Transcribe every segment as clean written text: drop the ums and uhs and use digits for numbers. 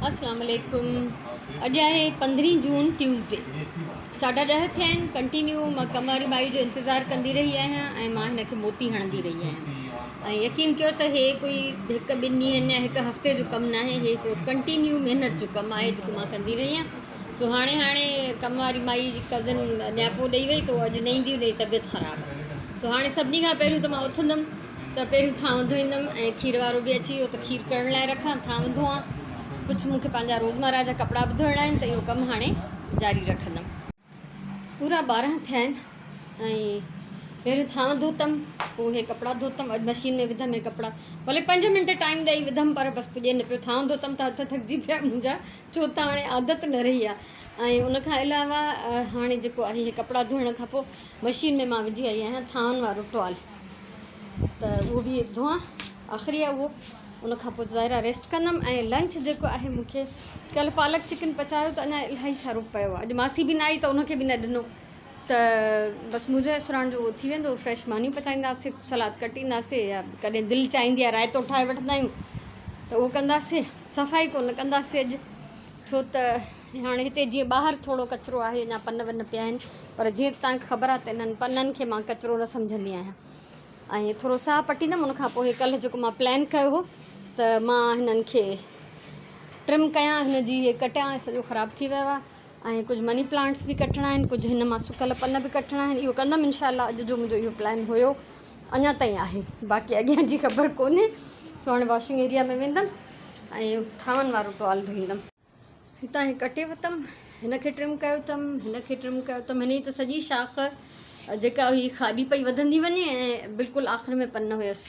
اسلام عليڪم اڄ آهي پندرهين جون ٽيوزڊي ساڍا ڏهه ٿيا آهن ڪنٽينيو مان ڪم واري مائي جو انتظار ڪندي رهي آهيان ۽ مان هن کي موتي هڻندي رهي آهيان ۽ يقين ڪيو ته هي ڪوئي هڪ ٻن ڏينهن يا هڪ هفتي جو ڪم ناهي هي هڪڙو ڪنٽينيو محنت جو ڪم آهي جيڪو مان ڪندي رهي آهيان سو هاڻي هاڻي ڪم واري مائي جي ڪزن نياپو ڏئي وئي ته اڄ نه ايندي ان جي طبيعت خراب آهي سو هاڻي سڀني کان پهريون ته مان اٿندم ته پهريون ٿانو ڌوئيندم ۽ کير وارو به اچي ويو ته کير ڪرڻ لاء رکان، ٿانو ڌوئان، ڪجهه مون کي پنهنجا روزمره جا ڪپڙا به ڌوئڻا آهن ته اهو ڪم هاڻي جاري رکندم. پورا 12 ٿيا آهن ۽ پهريون ٿانو ڌوتم پوء اهي ڪپڙا ڌوتم، اڄ مشين ۾ وڌم اهي ڪپڙا، ڀلي پنج منٽ ٽائيم ڏئي وڌم پر بس پڄي نه پيو، ٿانو ڌوتم ته هٿ ٿڪجي پيا منهنجا ڇو ته هاڻي عادت نه رهي آهي ۽ ان کان علاوه هاڻي جيڪو آهي اهي ڪپڙا ڌوئڻ کان پوء مشين ۾ مان وجهي آئي آهيان ٿانون وارو ٽوال. ته اهو به ڌوئان آخري آهي اهو ان کان پوء ظاهر آهي ريسٽ ڪندم ۽ لنچ جيڪو آهي مون کي ڪلهه پالڪ چڪن پچايو ته اڃا الاهي سارو پيو آهي اڄ ماسي به نه آئي ته ان کي به نه ڏنو ته بس منهنجو ۽ سراڻ جو اهو ٿي ويندو فريش مانيون پچائينداسي سلاد ڪٽينداسي يا ڪڏهن دل چاهيندي آهي رائتو ٺاهي وٺندا آهيون ته اهو ڪنداسي صفائي ڪونه ڪنداسي اڄ ڇو ته هاڻي هتي جيئن ٻاهر ٿورو ڪچرو آهي اڃا پن ون پيا آهن پر جيئن ته توهان کي خبر آهي ته انهن پنن کي مان ڪچرو نه سمجهندي آهيان ۽ ٿورو ساهه پٽيندم ان کان پوء ڪلهه جيڪو مان پلان ڪيو هو ته مان هنن کي ٽرم ڪيان هن جي هي ڪٽيان سڄو خراب ٿي ويو آهي ۽ ڪجهه مني پلانٽس به ڪٽڻا آهن ڪجهه هن مان سڪل پن به ڪٽڻا آهن اهو ڪندم انشاء الله اڄ جو منهنجو اهو پلان هيو اڃا تائين آهي باقي اڳيان جي خبر ڪونهي سو هاڻي واشنگ ايريا ۾ ويندم ۽ ٿانون وارو ٽوال ڌوئيندم. هتان هي ڪٽي وتم، هن کي ٽرم ڪيو اٿم، هن کي ٽرم ڪيو اٿم، هن جي ته سڄي شاخ جيڪا هئي خالي پئي وڌندي وڃي ۽ بلڪل آخر ۾ پن هيس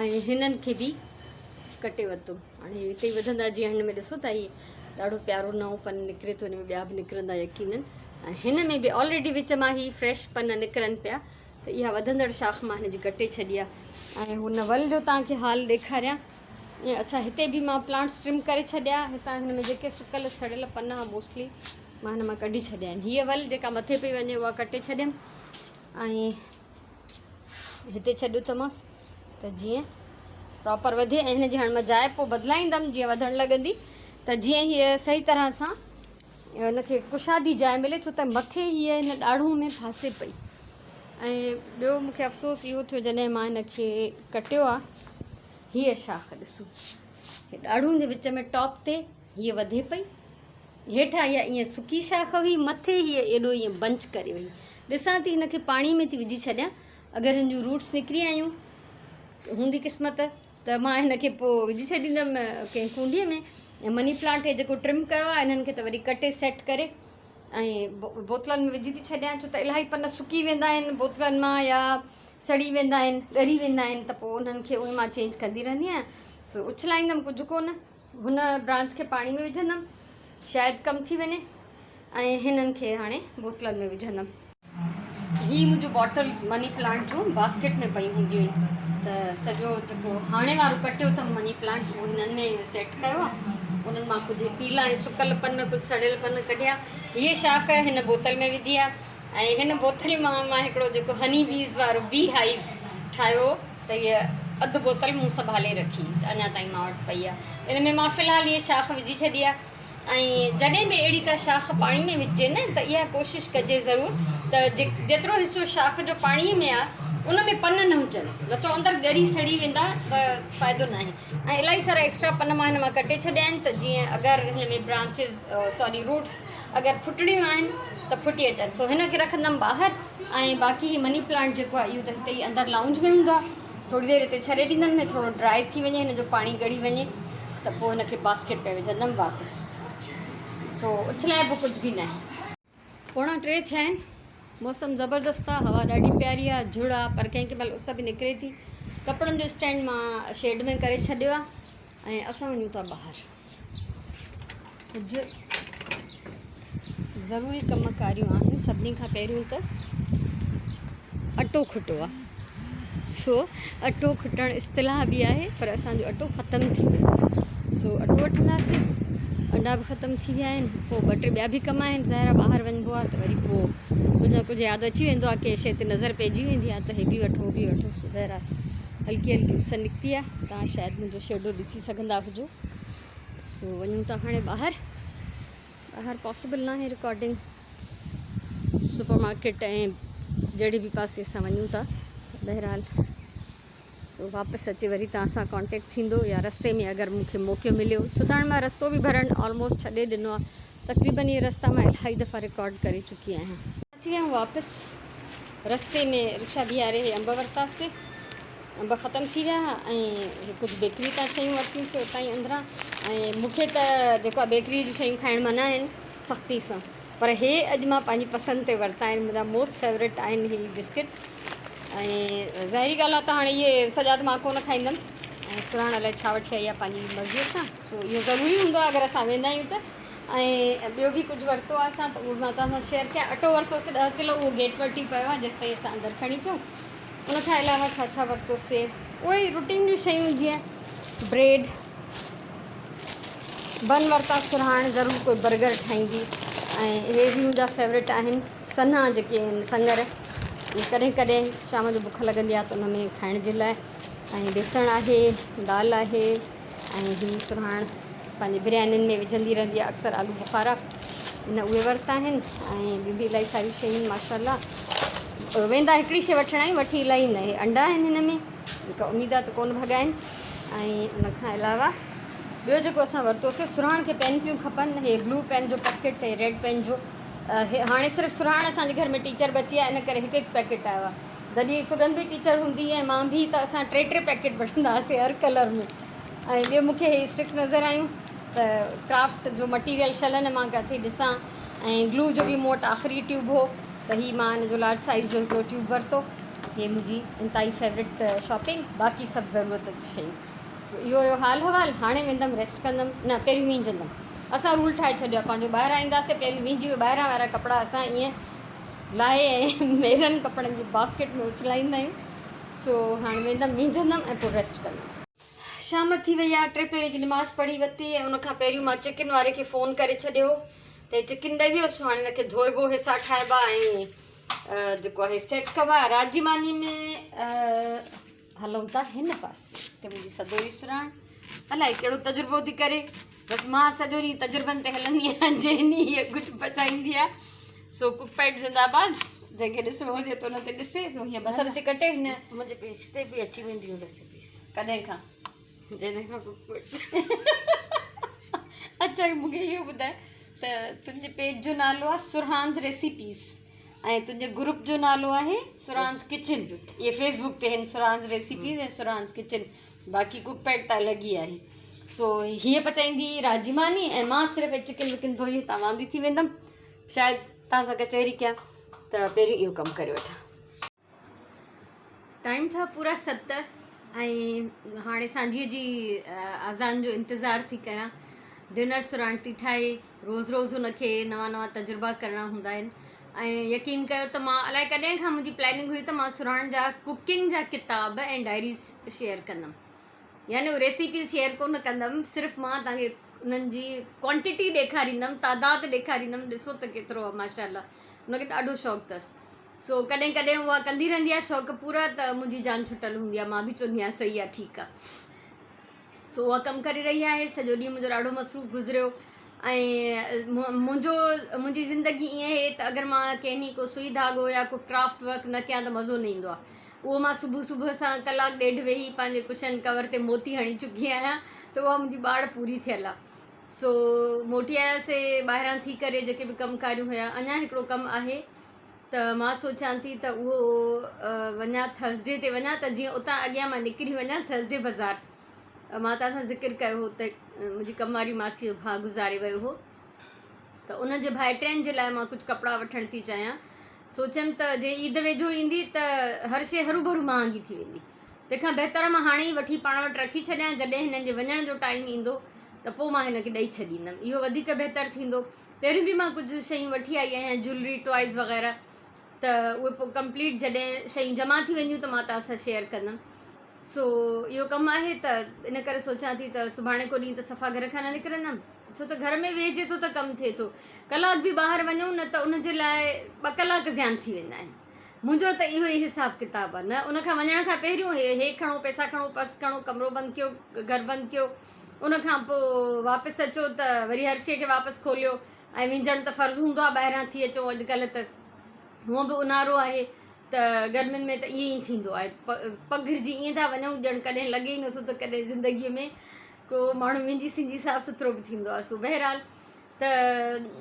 ۽ هنن کي به ڪٽي ورتم. هاڻي هي هتي ئي وڌندا جيئن هن ۾ ڏسو ٿا هي ڏاڍو پيارو نئون پن نڪري ٿو هن ۾ ٻيا به نڪرندا يقينن ۽ هن ۾ به آلريڊي وچ مان هي فريش پن نڪرن پيا ته اها وڌندڙ شاخ مان هن جي ڪٽي ڇڏي آهي ۽ هن ول جو توهان کي حال ڏيکاريان اڇا هتي به مان پلانٽس ٽرم ڪري ڇڏيا هتان هن ۾ جيڪي سڪل سڙيل پن ها موسٽلي مان هن مان ڪڍي ڇڏيا آهن هيء ول جيڪا مٿي پئي وڃي اها ڪٽي ڇڏيم ۽ هتي ڇڏيو اٿمانس ته جيئن پراپر وڌي ۽ هن جي هاڻي مان جاء پوء بدلائيندم جيئن وڌڻ لڳندي ته جيئن هيء صحيح طرح سان هن کي ڪشادي جاء ملي ڇو ته مٿي هيء هن ڏاڙهون ۾ ڦاسي پئي ۽ ٻيو مونکي افسوس اهو ٿيو جڏهن مان هن کي ڪٽيو آهي هيء شاخ ڏسو. هي ڏاڙهون جي وچ ۾ ٽاپ تي هيء وڌي پئي. هيٺان اها ائين سڪي شاخ هئي، مٿي هيء ايڏو ائين بنچ ڪري وئي. ڏسان ٿي هن کي پاڻي ۾ ٿي وجهي ڇڏيان. اگر هن جون روٽس نڪري آيون، هوندي قسمت ته مان هن کي پوء وجهي ڇڏيندم ڪنهن ڪونڊيء ۾. ۽ مني پلانٽ هي جيڪو ٽرم ڪيو آهي، انهن کي ته وري ڪٽي سيٽ ڪري ۽ بوتلن ۾ وجهي ٿي ڇڏيان، ڇو ته الاهي پن سڪي ويندا آهن بوتلن مان يا سڙي ويندا آهن، ڳري ويندا آهن ته پوء انهن کي اهي مان چينج ڪندي رهندي آهيان. سو اڇلائيندم ڪجهه ڪونه، هن برانچ کي پاڻي ۾ وجهندم، شايد ڪم ٿي وڃي ۽ هنن کي هاڻي بوتلن ۾ وجهندم. هي منهنجون باٽلز مني پلانٽ جون باسڪيٽ ۾ پيون هونديون آهن ته سڄو جيڪو هاڻي وارو ڪٽيو اٿم مني پلانٽ اهو هنن ۾ سيٽ ڪيو آهي. انهن مان ڪجهه پيلا ۽ سڪل پن ڪجهه سڙيل پن ڪڍيا. هيء شاخ هن بوتل ۾ وڌي آهي. ۽ هن بوتل مان مان هڪڙو جيڪو هني بيز وارو بي هائيو ٺاهيو هو ته هيء اڌ بوتل مون سنڀالي رکي ته اڃا تائين مان وٽ پئي آهي ان ۾ مان في الحال هيء شاخ وجهي ڇڏي آهي ۽ جڏهن به اهڙي ڪا شاخ پاڻي ۾ وجهجي نه ته اها ڪوشش ڪجي ضرور ته جيترو حصو شاخ جو پاڻي ۾ آهي ان ۾ پن نه هجن نه ته اندر ڳري سڙي ويندا ته فائدو ناهي ۽ الاهي سارا ايڪسٽرا پن مان هن مان ڪٽي ڇڏيا آهن ته جيئن اگر هن ۾ برانچز سوري روٽس اگر ڦٽڻيون آهن ته ڦٽي اچن سو هن کي رکندم ٻاهر ۽ باقي هي مني پلانٽ جيڪو آهي اهو ته هتي ئي اندر لائونج ۾ هوندو آهي ٿوري دير هتي ڇڏي ڏيندم هي ٿورو ڊرائي ٿي وڃي هن جو پاڻي ڳڙي وڃي ته پوء هن کي باسڪيٽ ۾ وجهندم واپس سو اڇلائبو ڪجهه به ناهي. پوڻا ٽي ٿيا آهن موسم زبردست آهي هوا ڏاڍي پياري آهي جھڙ آهي پر ڪنهن ڪنهن مهل اس به نڪري ٿي ڪپڙن جو اسٽينڊ مان شيڊ ۾ ڪري ڇڏيو آهي ۽ اسان وڃون ٿا ٻاهر. ڪجهه ضروري ڪم ڪاريون آهن سڀني کان پهريون ته اٽو کٽو آهي سو اٽو کٽڻ اصطلاح به آهي پر اسانجو اٽو ختم ٿي ويو سو اٽو وٺنداسين انڊا به ختم ٿي ويا آهن پوء ٻه ٽي ٻيا به ڪم آهن ظاهر آهي ٻاهر وڃبو آهي ته وري پوء ڪجهه نه ڪجهه ياد اچي ويندو آهي ڪنهن شيء تي نظر پئجي ويندي آهي ته هي به وٺو هو به وٺو سو بهرحال هلڪي هلڪي اس نڪتي آهي تان شايد منهنجو شيڊو ڏسي سگهندا هجو. سو وڃون ٿا هاڻي ٻاهر. ٻاهر پاسيبل ناهي رڪارڊنگ. سپر مارڪيٽ ۽ جهڙي به پاسي اسان وڃون ٿا بهرحال سو واپس اچي وري توهان سان ڪانٽيڪٽ ٿيندو يا رستي ۾ اگر مون کي موقعو مليو ڇو ته هاڻي مان رستو به ڀرڻ آلموسٽ ڇڏي ڏنو آهي تقريبن اهي رستا مان الاهي دفعا رڪارڊ ڪري چڪي آهيان. اچي ويا آهيون واپس رستي ۾ رڪشا بيهاري هي انب ورتاسي انب ختم ٿي ويا ۽ ڪجهه بيڪري تان شيون ورتيون سي اتان ئي اندران ۽ مون کي ته جيڪو آهي بيڪري جون شيون کائڻ منع آهن سختي سان پر هي اڄ مان پنهنجي پسند تي ورتا آهن منهنجا موسٽ فيورٽ آهن هي بسڪٽ ۽ ظاهري ڳالهه آهي ته هاڻي اهي سڄا ته مان ڪونه کائيندم ۽ سرهاڻ الائي ڇا وٺي آئي آهي پنهنجي مرضيء سان سو اهو ضروري هوندو آهي اگر اسان ويندا آهيون ته ۽ ٻيو به ڪجهه ورتو آهي اسان ته اهو به مان توهان سان شيئر ڪيان اٽو ورتوسي ڏهه ڪلو اهو گيٽ وٽ ئي پيو آهي جيستائين اسان اندر کڻي اچون ان کان علاوه ڇا ڇا ورتوسي اهي ئي روٽين جون شيون جيئن بريڊ بن ورتا سرهاڻ ضرور ڪوئي برگر ٺاهيندي ۽ اهي به منهنجا فيورٽ آهن سنها جيڪي آهن سڱر اهي ڪڏهن ڪڏهن شام جو بک لڳندي آهي ته ان ۾ کائڻ جي لاء ۽ بيسڻ آهي دال آهي ۽ هي سرهاڻ پنهنجي بريانين ۾ وجهندي رهندي آهي اڪثر آلو بخارا ان اهي ورتا آهن ۽ ٻيون به الاهي ساريون شيون ماشاء الله ويندا هڪڙي شي وٺڻ آهيون وٺي الاهي نه انڊا آهن هن ۾ جيڪا اميد آهي ته ڪونه ڀڳا آهن ۽ ان کان علاوه ٻيو جيڪو اسان ورتوسي سرهاڻ کي پين پيون کپن هي بلو پين جو پيڪيٽ ۽ ريڊ پين جو هاڻي صرف سرهاڻ اسان جي گهر ۾ ٽيچر بچي آهي ان ڪري هڪ هڪ پيڪيٽ آيو آهي جڏهن سڳنڌ به ٽيچر هوندي ۽ مان به ته اسان ٽي ٽي پيڪيٽ وٺندا هئاسي هر ڪلر ۾ ۽ ٻيو مونکي هي اسٽڪس نظر آيون ته ڪرافٽ جو مٽيريل شل نه مان ڪٿي ڏسان ۽ گلو جو به مون وٽ آخري ٽيوب هو ته هي مان ان جو لارج سائيز جو هڪڙو ٽيوب ورتو هي منهنجي انتهائي فيورٽ شاپنگ باقي سڀ ضرورت جون شيون سو اهو هيو حال حوال هاڻي ويندم ريسٽ ڪندم نه پهريون وينجندم اسان رول ٺاهي ڇڏيو آهي پنهنجو ٻاهران اينداسي پهريون وينجي ٻاهران وارا ڪپڙا اسان ائين لاهي ۽ ميرن ڪپڙن جي باسڪيٽ ۾ اڇلائيندا آهيون سو هاڻي ويندم وينجندم ۽ پوء ريسٽ ڪندم. شام ٿي وئي آهي ٽي پهري جي نماز پڙهي ورتي ۽ ان کان پهريون مان چڪن واري کي فون ڪري ڇڏيو ته چڪن ڏئي ويو سو هاڻي ان کي ڌوئبو حصا ٺاهبا ۽ جيڪو آهي سيٽ ڪبا رات جي ماني ۾ هلون ٿا هن پاسي هتي منهنجي سدوري سراڻ الائي ڪهڙو تجربو ٿي ڪري بس مان سڄو ڏينهن تجربن تي هلندي آهيان جنهن ڏينهن هيء ڪجهه پچائيندي آهي سو ڪڪ پيڊ زنده آباد جنهن کي ڏسڻو هجي ته ان تي ڏسي سو هيء بصر ٿي ڪٽي هن منهنجي پيج تي به اچي وينديون ريسيپيز ڪڏهن کان جڏهن کان ڪڪ پيڊ اچا مون کي اهو ٻڌاء ته تنهنجي پيج جو نالو آهي سرهانز ريسيپيز ۽ تنهنجي گروپ جو نالو آهي سرانز ڪچن اهي فيس بڪ تي آهن سرانز ريسيپيز ۽ سرانز ڪچن باقي ڪڪ پيڊ ته الڳ ئي آهي سو هيء پچائيندي رات جي ماني ۽ مان صرف چڪن وڪن ڌوئي هتان واندي ٿي ويندم شايد توهان سان ڪچهري ڪيان ته پهريون اهو ڪم ڪري وٺان. ٽائيم ٿيا پورا ست ۽ هاڻي سانجهيء جي اذان جو انتظار ٿي ڪيان. ڊنر سرهاڻ ٿي ٺاهي. روز روز هن کي نوان نوان تجربا ڪرڻا هوندا آهن ۽ يقين ڪيو ته مان الائي ڪڏهن کان منهنجي پلاننگ هئي ته مان سرهاڻ جا ڪوڪنگ جا ڪتاب ۽ ڊائريز شيئر ڪندم يعني ريسيپيز شيئر ڪونه ڪندم صرف مان توهان کي انهن جي ڪوانٽيٽي ڏيکاريندم تعداد ڏيکاريندم ڏسو ته ڪيترو آهي ماشاء الله هن کي ڏاڍو شوق اٿس سو ڪڏهن ڪڏهن اها ڪندي رهندي آهي شوق پورا ته منهنجي جان ڇٽل هوندي آهي مان به چوندي آهيان صحيح آهي ٺيڪ آهي سو اها ڪم ڪري رهي آهي سڄو ڏينهن منهنجو ڏاڍو مصروف گذريو ۽ منهنجو منهنجي زندگي ائين آهي ته اگر مان ڪنهن ڏينهن ڪو سوئي ڌاڳو يا ڪو ڪرافٽ ورڪ نه ڪيان ته مزو نه ايندو آهي اهو مان صبح صبح سان ڪلاڪ ڏيڍ ويهي پنهنجي ڪشن ڪور تي موتي هڻي چڪي آهيان ته اها منهنجي ٻاڙ پوري ٿيل آهي سو موٽي آياسي ٻاهران ٿي ڪري جيڪي به ڪم ڪاريون هيا اڃا هڪڙو ڪم آهي ته مان سوچيان ٿي ته اهو وڃان ٿرسڊي تي وڃان ته جيئن اتان اڳيان مان نڪري وڃان ٿرسڊي بازار مان توهان سان ذڪر ڪيو هو ته منهنجي ڪم واري ماسي جو ڀاء گذاري ويو هو ته ان جي ڀائٽين جي لاء مان ڪجهه ڪپڙا وٺڻ ٿي چاهيان سوچيم ته جي عيد ويجهو ايندي ته هر شيء هروڀرو مهانگي ٿي ويندي تنهن کان بهتر مان هاڻي ئي وٺي پاڻ وٽ رکي ڇڏيان جڏهن هنن جي وڃڻ جو ٽائيم ايندو ته پوء مان هن کي ڏئي ڇڏيندم اهو وڌيڪ بهتر ٿيندو پهريون به مان ڪجهه شيون وٺي آئي آهيان جيولري ٽوائز وغيره ته اهي پوء ڪمپليٽ جڏهن شيون جمع ٿي وينديون ته مان توهان سان شيئر ڪندم سو اهو ڪم آهي ته ان ڪري سوچان ٿي ته سڀاڻي ڪو ڏينهن ته صفا گهر کان نه نڪرندم ڇو ته گهر ۾ ويهجي ٿو ته ڪم ٿئي ٿو ڪلاڪ به ٻاهر وڃون نه ته ان جي لاء ٻه ڪلاڪ زيان ٿي ويندا آهن منهنجو ته اهو ئي حساب ڪتاب آهي نه ان کان وڃڻ کان پهريون هي کڻو پئسا کڻو پرس کڻو ڪمرو بند ڪيو گهر بند ڪيو ان کان پوء واپس اچو ته وري هر شيء کي واپس کوليو ۽ وينجهڻ ته فرض هوندو آهي ٻاهران ٿي اچو اڄڪلهه ته هونء به اونهارو آهي ته گرمين ۾ ته ائين ئي ٿيندو آهي پگهرجي ائين ٿا وڃون ڄڻ ڪڏهن لڳي ئي نٿو ته ڪڏهن زندگيء ۾ ڪو ماڻهو وينجهي سنجهي صاف سٿرو به ٿيندو آهي سو بهرحال ته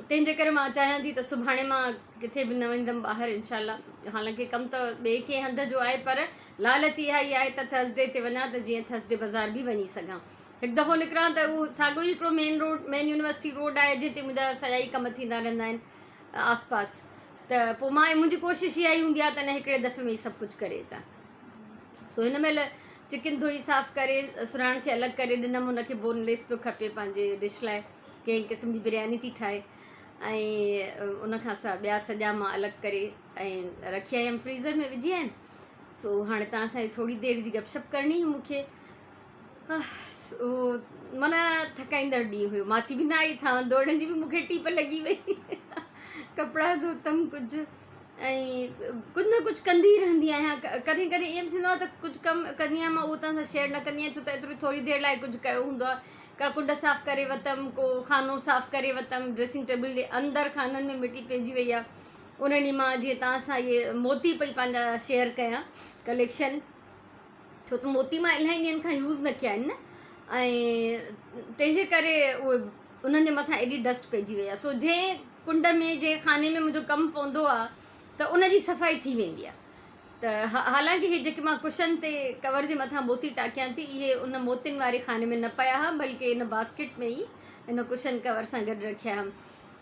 تنهن جي ڪري مان چاهيان ٿي ته سڀاڻي مان ڪٿي به نه ويندم ٻاهر انشاء الله حالانڪه ڪم ته ٻئي ڪنهن هنڌ جو آهي پر لالچ اها ئي آهي ته ٿرسڊي تي وڃان ته جيئن ٿرسڊي بازار به وڃي سگهان هڪ دفعو نڪران ته اهو ساڳيو ئي هڪڙو main road main university road آهي جتي منهنجا سڄا ئي ڪم ٿيندا رهندا آهن آس پاس ته پوء مان منهنجي ڪوشش اها ئي هوندي آهي ته نه هڪڙي دفعي ۾ ئي سڀ ڪجهه ڪري اچان سو هن مهل چڪن ڌوئي صاف ڪري سرهاڻ کي الڳ ڪري ڏنم هن کي بون ليس پيو کپي پنهنجي ڊش لاء ڪنهن قسم جي برياني ٿي ٺاهي ۽ ان کان سا ٻيا سڄا مان الڳ ڪري ۽ رکي آيم فريزر ۾ وجهي آيم سو هاڻي توهان سان ٿوري دير جي گپ شپ ڪرڻي هئي مون کي معنيٰ ٿڪائيندڙ ڏينهن هيو ماسي به نه آئي ٿانون ڌوئڻ جي به مون کي ٽيپ لڳي وئي ڪپڙا ڌوتم ڪجهه ۽ ڪجهه نه ڪجهه ڪندي رهندي آهيان ڪڏهن ڪڏهن ائين به ٿيندو آهي ته ڪجهه ڪم ڪندي آهيان مان اهو توهان سان شيئر نه ڪندي آهيان ڇو ته ايتري ٿوري دير لاء ڪجهه ڪيو هوندو آهي ڪا ڪنڊ صاف ڪري وتم ڪو خانو صاف ڪري وتم ڊريسنگ ٽيبل جي اندر خانن ۾ مٽي پئجي وئي آهي ان ڏينهن مان جيئن توهان سان اهي موتي پئي پنهنجا شيئر ڪيان ڪليڪشن ڇو ته موتي مان الاهي ڏينهن کان يوز نه ڪيا آهن نه ۽ تنهن جي ڪري اهي انهن جي مٿان ايڏي ڊسٽ پئجي وئي آهي سو جنهن ڪنڊ ۾ جنهن خاني ۾ منهنجو ڪم پوندو آهي ته ان جي صفائي ٿي ويندي آهي ته حالانڪه هي جيڪي مان ڪشن تي ڪور جي مٿان موتي ٽاڪيان ٿي اهي ان موتين واري خاني ۾ نه پيا هئا بلڪه ان باسڪيٽ ۾ ئي ان ڪشن ڪور سان گڏ رکيا هئم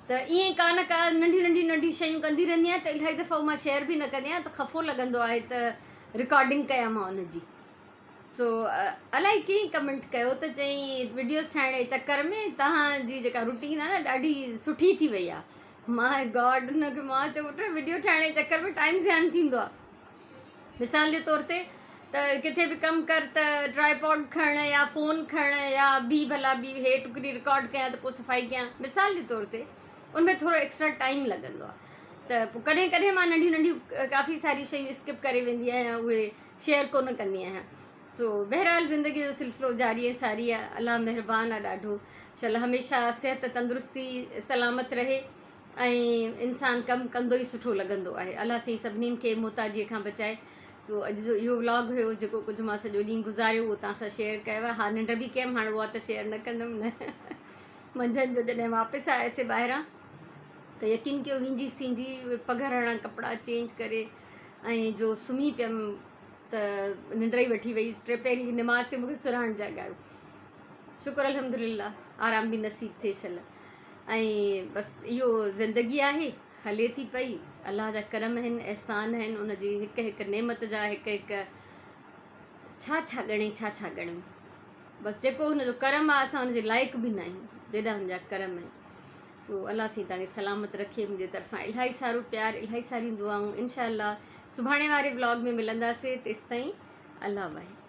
ته ائين ڪا نه ڪا ننڍيون ننڍيون ننڍيون شيون ڪندي رهندي آهيان ته الاهي دفعا مان شيئر به نه ڪندي آهيان ته خفو لڳندو آهي ته رڪارڊنگ ڪيان مان ان جي سو الائي ڪنهن ڪمينٽ ڪيو ته چئين وڊيوز ٺاهڻ جي چڪر ۾ توهان جي جيڪا روٽين آهي نه ڏاڍي سٺي ٿي وئي آهي ماء گاڊ ان کي مان چيو پٽ وڊيو ٺاهڻ جي چڪر ۾ ٽائيم زيان ٿيندو آهي مثال جي طور تي ته ڪٿي به ڪم ڪر ته ٽرائي پاڊ کڻ يا فون کڻ يا بي ڀلا بي هي ٽڪري رڪارڊ ڪيان ته پوء صفائي ڪيان مثال جي طور تي ان ۾ ٿورو ايڪسٽرا ٽائيم لڳندو آهي ته پوء ڪڏهن ڪڏهن مان ننڍيون ننڍيون ڪافي ساريون شيون اسڪپ ڪري ويندي آهيان اهي شيئر ڪونه ڪندي آهيان سو بهرحال زندگي جو سلسلو جاري ۽ ساري آهي الله مهربان آهي ڏاڍو انشاء الله هميشه صحت تندرستي سلامت رهي ۽ انسان ڪم ڪندو ئي سٺو لڳندو آهي الله سائين سڀني کي محتاجي کان بچائي سو اڄ جو اهو ولاگ هيو جيڪو ڪجهه مان سڄو ڏينهن گذاريو اهو توهان سان شيئر ڪيو آهي ها ننڊ به ڪيم هاڻي اها ته شيئر نه ڪندم نه منجهند جو جڏهن واپس آيس ٻاهران ته يقين ڪيو وينجهي سينجهي اهي پگهر هڻا ڪپڙا چينج ڪري ۽ جو سمهي پيم ته ننڊ ئي وٺي وئي ٽي پهرين جي نماز تي مونکي سرهاڻ جاڳايو شڪر الحمد لله آرام به نصيب ٿئي شل ۽ بس اهو زندگي آهي هلي ٿي پئي الله جا ڪرم آهن احسان آهن ان جي هڪ هڪ نعمت جا هڪ هڪ ڇا ڇا ڳڻي ڇا ڇا ڳڻيون بس جيڪو هن جو ڪرم آهي اسان ان جي لائق به نه آهيون جيڏا هن جا ڪرم آهن سو الله سائين توهان کي سلامت رکي منهنجي طرفان الاهي سارو پيار الاهي ساريون دعائون انشاء الله سڀاڻي واري ولاگ ۾ ملنداسي تيستائين الله واهي.